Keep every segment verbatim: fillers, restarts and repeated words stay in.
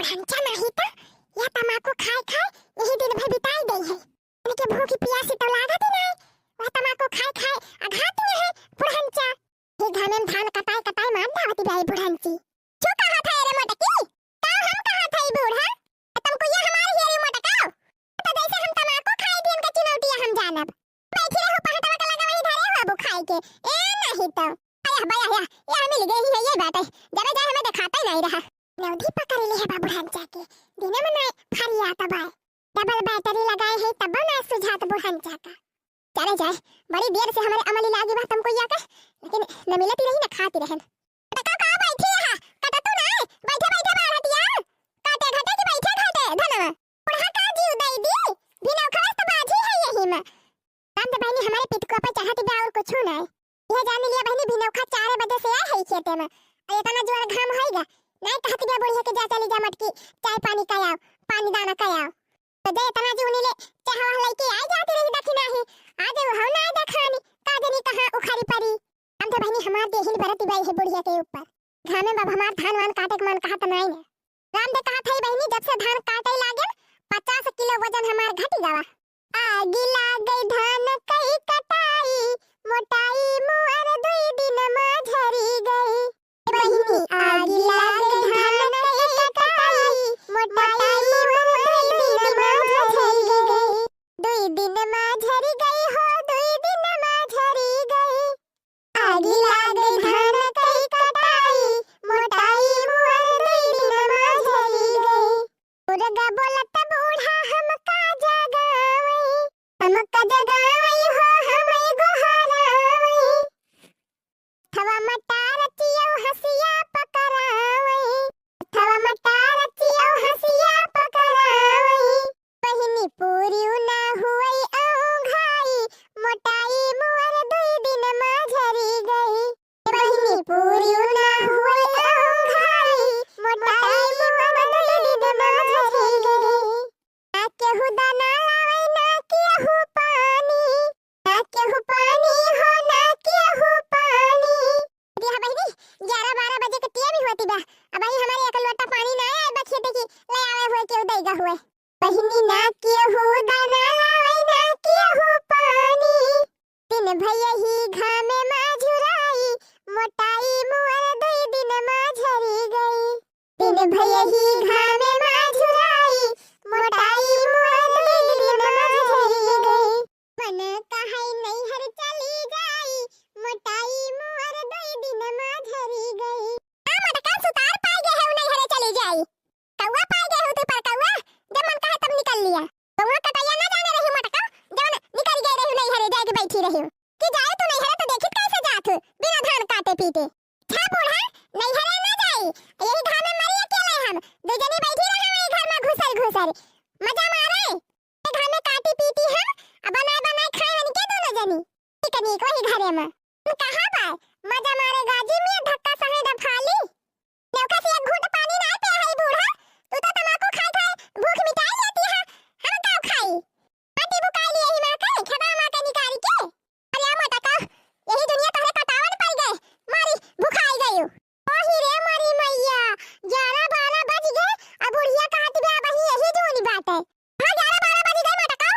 धनचा नाही त यह तमाकू खाए खाए यही दिन भर बिताई देई है। इनके भूख पियास तो लागत ही नाही, वह तमाकू खाए खाए अघाती है बुढ़नचा। ये घामे में धान कटाई कटाई मार डावती बाई बुढ़नची। तू कहा था रे मोटकी? का हम कहा था ई बूढ़ा? तुमको ये हमारे हियरी मोटकाओ। तो जैसे हम तमाकू खाई दिन का चिनौटिया हम जानब। बैठी रहो पहाटवा के लगा वही धरे हो अबू खाई के। ए नाही तो। आया बया या, ये मिल गई है ये बात है। जबे जाए हमें दिखाता ही नाही रहा। नौधी पकड़ ले है बाबू हंचा के। दिने में नाही फरिया तबाय। डबल बैटरी लगाए है तब ना सुझात बुढ़नचा का। चले जाए, बड़ी देर से हमारे अमली लागी बा तुमको या के, लेकिन न मिलती रही न खाती रहन। तो का, का बैठी रहा? कटा तू ना, बैठे बैठे बाढ़तिया। काटे घटे कि बैठे घटे, धनवा। बुढ़ा का जीव दई दी, भिनौखवा तो बाझी है यही में। राम तो बहनी हमारे पितकुआ पे चढ़त बा और कुछ ना। यह जान लिया बहनी, भिनौखा चार बजे से आए है खेते में। और इतना जोर घाम होइगा, नाही कहत बा बुढ़िया के जा चली जा मटकी, चाय पानी का आओ, पानी दाना का आओ। तो जे इतना जूनी ले चाह वाह लइके आई जाती रही दखिना ही। आज वो हम ना देखानी, का जनी कहाँ उखारी परी। हम तो बहनी हमार देहिन बरती बाई है बुढ़िया के ऊपर। घामे में अब हमार धान वान काटे के मन कहत नाही ने। राम दे कहत है बहनी, जब से धान काटे लागे, पचास किलो वजन हमार घटी गवा। आगी लागे धान कई कटाई, मोटाई मुअर दुई दिन मा झरी गई। बहिनी, आगी लागे धान कई कटाई, मोटाई मोर दुई दिन मा झरी गई। दुई दिन मा झरी गई हो, दुई दिन मा झरी गई। आगी लागे धान कई कटाई, मोटाई मोर दुई दिन मा झरी गई। मुर्गा बोलत बूढ़ा हमका जगावई, हमका जगावई हो, हमई गोहरावई। थवा मटार चियौ हसिया पकड़ावई, थवा मटार चियौ हसिया पकड़ावई। बहिनी पूरी ना हुई औंघाई, मोटाई मुअर दुई दिन मा झरी गई। बहिनी पूरी ना हुई औंघाई, मोटाई मुअर दुई दिन मा झरी गई। ना केहू दाना लावई, ना केहू पानी, ना केहू पानी हो, ना केहू पानी। अरे हाँ बहिनी, ग्यारह बारह बजे के टेम होती बा, अबहीं हमारे एक लोटा पानी ना आए बा खेते की ले आवे हुए केहू देगा हुए। बहिनी ना केहू दाना लावई, ना केहू पानी। दिन भर यही घामे मा झुराई, मोटाई मुअर दुई दिन मा झरी गई। दिन भर यही घामे मा झुराई, मोटाई मुअर दुई दिन मा झरी गई। मन कहई नैहर चली जाई, मोटाई मुअर दुई दिन मा झरी गई। आ मोटका सुतार पाई गए है, नैहरे चली जाई। कौआ पाई गए हो तू पर कौआ, जब मन कहे तब निकल लिया। कौआ कटैया ना जाने रही मोटका, जौन निकल गए रही नैहरे जाके बैठी रही। कि जाए तू नैहरे तो देखित कैसे जात हो, बिना धान काटे पीटे। जा बूढ़ा, नैहरे ना जाई, यही घामे मरी अकेले हम, दू जनी बैठी रहा वही घर में घुसर घुसर। मजा मारे, ये घामे काटी पीटी हम, अब बनाए बनाए खाए वनी के दोनों जनी। ठीक है, नीक वही घरे में। तू कहाँ बा? मजा मारे गाजी में धक्का सहे दफाली। नौका से एक घूंट पानी ना पिया है बूढ़ा, तू तो तमाकू खाए खाए भूख मिटाई लेती है, हम का खाई? माटी बुकाई लिए ही माँ के, खेतवा माँ के निकाली के। अरे आ मोटका, यही दुनिया तोहरे कटावन पाई गए, मारी भुखाई गयू। ओही रे मारी मैया, ग्यारह बारह बज गए, अब बुढ़िया कहत बे अबही यही जूनी बाटे। हाँ, ग्यारह बारह बज गए मोटका।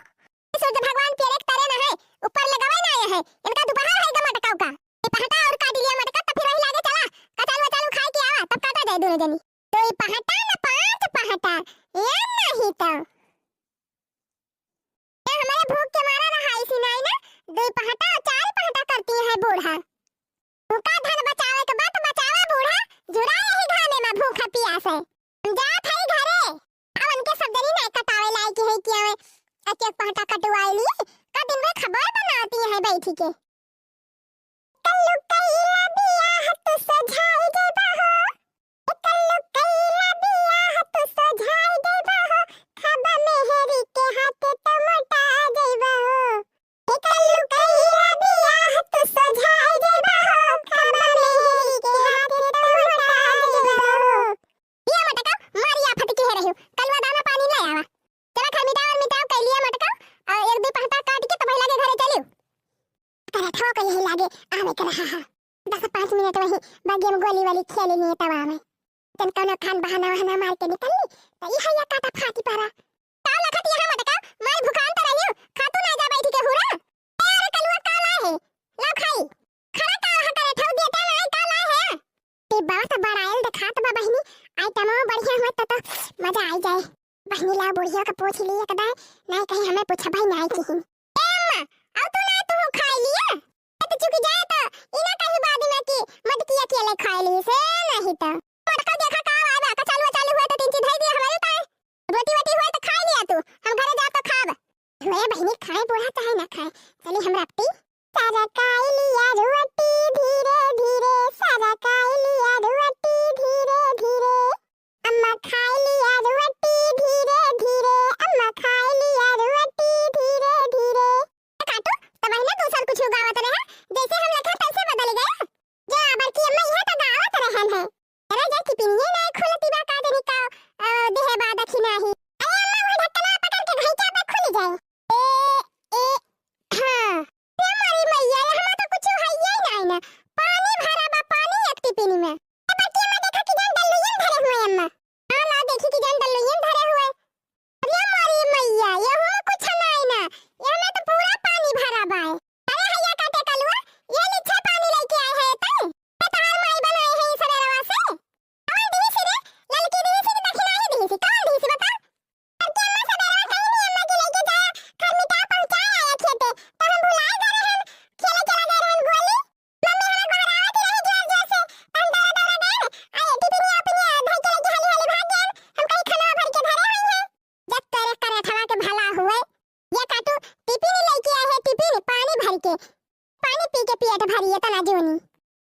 सूरज भगवान पेरे के तरे ना है, ऊपर लगावे ना आए है, इनका दोपहर है गा मोटका का। ये पहटा और काट लिया मोटका, तो फिर वही लागे चला, कचालू वचालू खाए के आवा, तब काटा जाए दोनों जनी। तो ये पहटा ना पाँच पहटा, ये नहीं तो। ये हमारे भूख के मारा रहा इसी नाई ना, दो पहटा और चार पहटा करती है बूढ़ा। भूखा धन बचावे के बात बचावा बूढ़ा, जुरा यही घामे में भूखा पियासे। हम जात हई घरे। अब उनके सब जनी नाई कटावे लायक है कि हमें एक एक पहटा कटवाई ली, का दिन में खबर बनाती है बैठी के। कल्लू कइला बियाह तू सोझाई जइबा हो। ए कल्लू कइला बियाह तू सोझाई जइबा हो। खाबा मेहरी के हाथे तो मोटा जइबा हो। ए कल्लू कइला बियाह तू सोझाई जइबा हो। खाबा मेहरी के हाथे तो मोटा जइबा हो। ये मटका मारी आफत की है रही। कलवा दाना पानी ले आवा। चला खा मिटाओ और मिटाओ कर लिया मटका। और एक दो पहटा काट के तो भैला के घरे चलियो। करत हो के यही लागे आवे के रहा है। दस पाँच मिनट वही बागी में गोली वाली खेले नहीं तवा में। तन कौनो खान बहाना वहाना मार के निकलली, त इहे या काटा फाटी परा। का लखत यहाँ मटका, मार भुखान त रहियो, खा तू ना जा बैठी के हुरा। ए, अरे कलुआ का लाए है? लाओ खाई। खड़ा का वहाँ करे, ठौ देते ना, का लाए है? ए, बात बड़ायल देखात बा बहिनी, आइटमो बढ़िया होत त, त मजा आई जाए। बहिनी लाओ बुढ़िया का पूछ ली एक दाए, नहीं कहीं हमें पूछा भाई नहीं किहिन। ए अम्मा, आओ तू ना तू खाई लिया। ए, तो चुकी जाए तो इना कहीं बाद में कि मटकी अकेले खाई ली से नहीं तो। मटका देखा का आवा बा, कचालू अचालू हुए तो तीन चीज धई दिया हमारे ताए। रोटी वोटी हुए तो खाई लिया तू, हम घरे जा तो खाब। हुए बहिनी खाए बूढ़ा चाहे ना खाए, चली हम रपटी। सारा खाई लिया रोटी धीरे धीरे, सारा खाई लिया रोटी धीरे धीरे। अम्मा खाई लिया रोटी धीरे धीरे, अम्मा खाई लिया रोटी धीरे धीरे। काटू, तब ना तू सब कुछ गावत रहे, जैसे हम लखे तैसे बदल गए। जा, बड़की अम्मा, इहे तो गावत रहन है। चला जा, टिपिनिये ना खुलती बा, का जनी का, अ, देहे बा दखिना ही। अरे अम्मा, वो ढक्कना पकड़ के घइचा पे खुल जाए। ए, ए, हाँ। ए मारी मैया, यहाँ तो कुछ है ही नहीं ना। पानी भरा बा, पानी एक टिपिनी में। ए बड़की अम्मा, देखा कि जान डल्लुयन धरे हुए अम्मा। हाँ, ला देखी कि जान डल्लुयन धरे हुए। अरे मारी मैया, एहू में कुछ नाई ना, एहू में तो पूरा पानी भरा बा। अरे हैया काटे कलुआ, ये लिच्छा पानी लेके आए हैं तू? ये तोहार माई बनाए हैं ई सवेरवा से? कौन दिहिस रे? ललकी दिहिस कि दखिनाही दिहिस? कौन दिहिस बता? अब के अम्मा सवेरवा कहीं नहीं अम्मा के लेके जाया, खरमिटा पहुँचाए आया खेते, तो हम भुलाए गए रहन, खेले चला गए रहन गोली। मम्मी हमें गोहरावत रही जोर जोर से, तो हम दौड़ा दौड़ा गए, आ ये टिफिनिया उपिनिया धर के लेके हाली हाली भाग गए, हम कहीं खाना भर के धरे हुई हैं। जब तोरे करेठवा के भला हुए। ये काटू, टिफिन लेके आए है, टिफिन पानी भर के, पानी पी के पेट भरिए तना जोनी।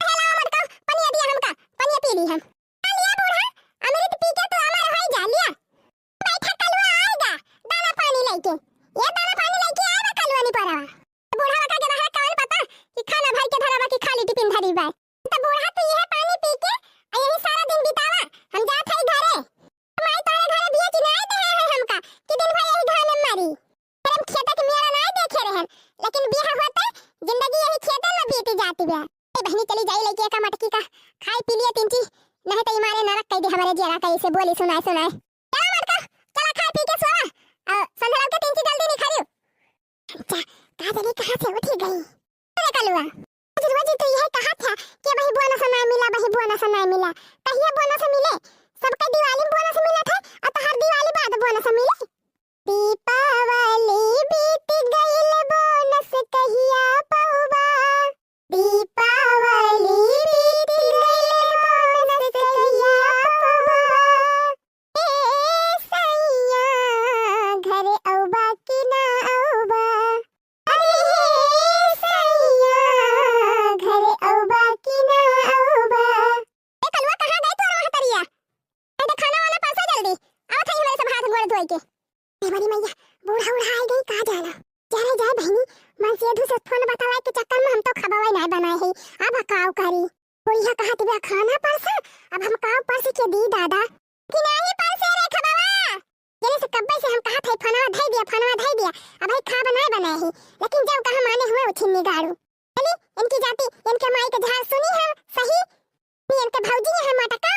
हेला मटका, पनिया दिया हमका, पनिया पी ली हम। आ लिया बूढ़ा, अमृत पी के तू अमर होई जा, लिया। बैठा कलुआ आएगा, दाना पानी लेके। ये दाना पानी लेके आएगा कलुआ नी परवा। बूढ़ा का के रहा कौन पता कि खाना भर के धरवा कि खाली टिफिन धरी बा। तो बूढ़ा तू यह पानी पी के यही सारा दिन बितावा, हम जात हई घरे। माई तोरे घरे बिया चिनाई दे है हमका कि दिन भर यही घाम में मरी। अरे हम खेते के मेला नाई देखे रहन, लेकिन बियाह होते जिंदगी यही खेते में बीत जाती बा। ए बहिनी चली जाई लेके का मटकी का खाई पी लिए तीन चीज, नहीं तो ई मारे नरक कह दे हमारे जियरा का ऐसे बोली सुनाए सुनाए। चला मटका, चला खाए पी के सोवा। आ, संझा के तीन चीज जल्दी निखारियो। अच्छा, का जाने कहाँ से उठी गई। अरे कलुआ, रोज रोज तो यह कहा था कि अबही बोनस ना मिला, अबही बोनस ना मिला। कहिया बोनस मिले? सबके दिवाली में बोनस मिला था, और तो हर दिवाली बाद बोनस मिले। दीपावली बीत गइल, बोनस कहिया पउबा? दीपावली बीत गइल, बोनस कहिया पउबा? ए सैया, घर अउबा कि ना अउबा? अरे हे सैया, घर अउबा कि ना अउबा? ए कलुआ, कहाँ गई तोर महतरिया? ए दे खाना वाना परसा जल्दी, आवत है हमरे सब हाथ गोड़ धोए के। ए बड़ी मैया, बूढ़ा उढ़ा आ गई का जाना। जा रे जा बहिनी, मन से धू से फोन बतावा के चक्कर में हम तो खबवा नाय बनाए है। अब काव करी? बुढ़िया कहत बा खाना परसा, अब हम काव परस के दी दादा? कि नाही परसे रे खबवा। जने से कब्बे से हम कहत है फोनवा धई दिया, फोनवा धई दिया। अब है खाब नाय बनाए है, लेकिन जब कहा माने हुए उठिन निगाड़ू। चली, इनकी जाति, इनके माई के झार सुनी है सही। नी इनके भौजी है मटका,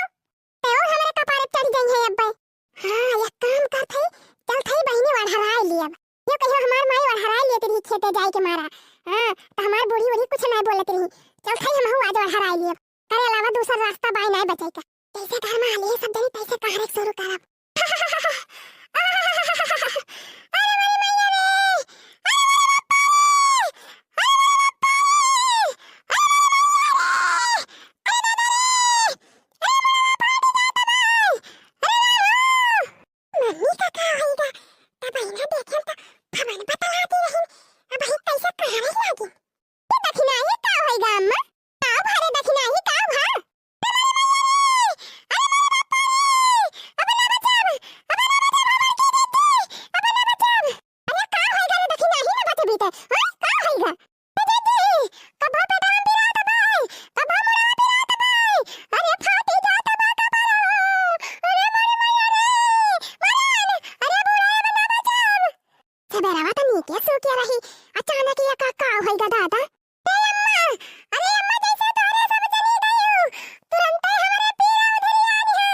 ते और हमरे कपारे चढ़ गई है अब्बे। हाँ, एक काम करत है, चलत है बहिनी ओढ़राय लियब। यो कहियो हमार माई ओढ़राय लेत रही खेते जाए के मारा। हाँ, तो हमार बूढ़ी बूढ़ी कुछ ना बोलत रही। चलत है हमहू आज ओढ़राय लियब। करे अलावा दूसर रास्ता बाय नाय बचे का। जैसे घर में आली है सब जनी तैसे कहरे शुरू करब। अरे मोरी मैया रे! अरे मोरे बापा रे! अरे मोरे बापा रे! अरे मोरे मैया रे! अरे दादा रे! अरे मोरे बापा रे, दादा रे! अरे मोरे! मम्मी का का होइगा? तब आईना देखेम त भवन बतलाती रही। अब ही कैसे कहाँ रही लागी? ये दखिनाही का होइगा अम्मा? का भरे दखिनाही का भा? अरे बाप रे! अब ना बचाब! अब ना बचाब हमार की दीदी! अब ना बचाब! अरे का होइगा रे दखिनाही ना बचबी त? हाँ? का होइगा? ए दीदी! कबो पेटवा पिरात बा! कबो मुड़वा पिरात बा! अरे फाटी जात बा कपारा! अरे मोरी मैया रे! मरन! अरे बूढ़ा अब ना बचाब! सबेरवा त नीके सूखे रही, अचानक ये का, का होइगा दादा? ए अम्मा, अरे अम्मा, जैसे तोहरे सब जनी गयू, तुरंते हमरे पीरा उधरी आनी है।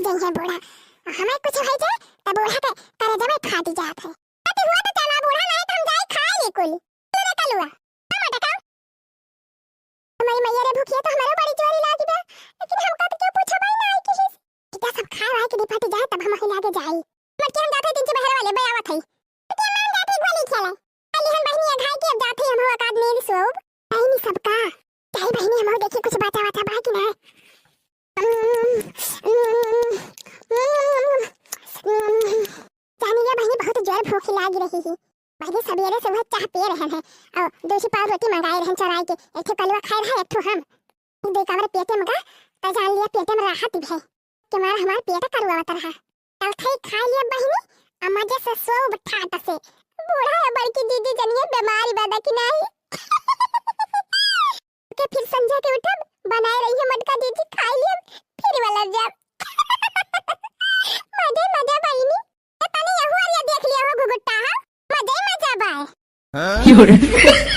कहीं है बूढ़ा, हमें कुछ हो जाए तो बूढ़ा के करेजा में फाट जात है। अति हुआ तो चला बूढ़ा, नहीं तो हम जाए खाए ले कुल। तू रे कलुआ, हम अटका। हमारी मैया रे भूखिया तो हमारे बड़ी जोरी लागी बा, लेकिन हमका तो क्यों पूछा भाई ना आई किसी से। इतना सब खाए वाए के निपट जाए तब हम वहीं लागे जाई। मटके हम जाते तीन से बहर वाले बे आवत है। मटके हम जाते एक बार नहीं खेले। खाली हम बहनी अघाई के अब जाते हम हो अकाद नींद सोब। बहनी सबका। चाहे बहनी हम हो देखी कुछ बाता वाता बा कि ना। जानी ये बहिनी बहुत जोर भूख लागी रही ही। बहिनी सबेरे से वह चाह पिए रहन है और दो से पाव रोटी मंगाए रहन चोराई के। एक ठे कलुआ खाए रहा, एक ठो हम। दे कावर पेटे में का, त जान लिया पेटे में राहत भी है। के मारा हमार पेट करुआवत रहा। कल खाई खा लिया बहिनी, आ मजे से सोब ठाट से। बूढ़ा या बड़की दीदी जनिए बीमारी बा कि नहीं। के फिर संझा के उठब, बनाए रही है मटका दीदी, खाई लियब, फिर वाला जाब। मजे मजा बहिनी। ए तनी यहू अरिया देख लिया हो घुघुट्टा, हाँ? मजे मजा बा। हाँ?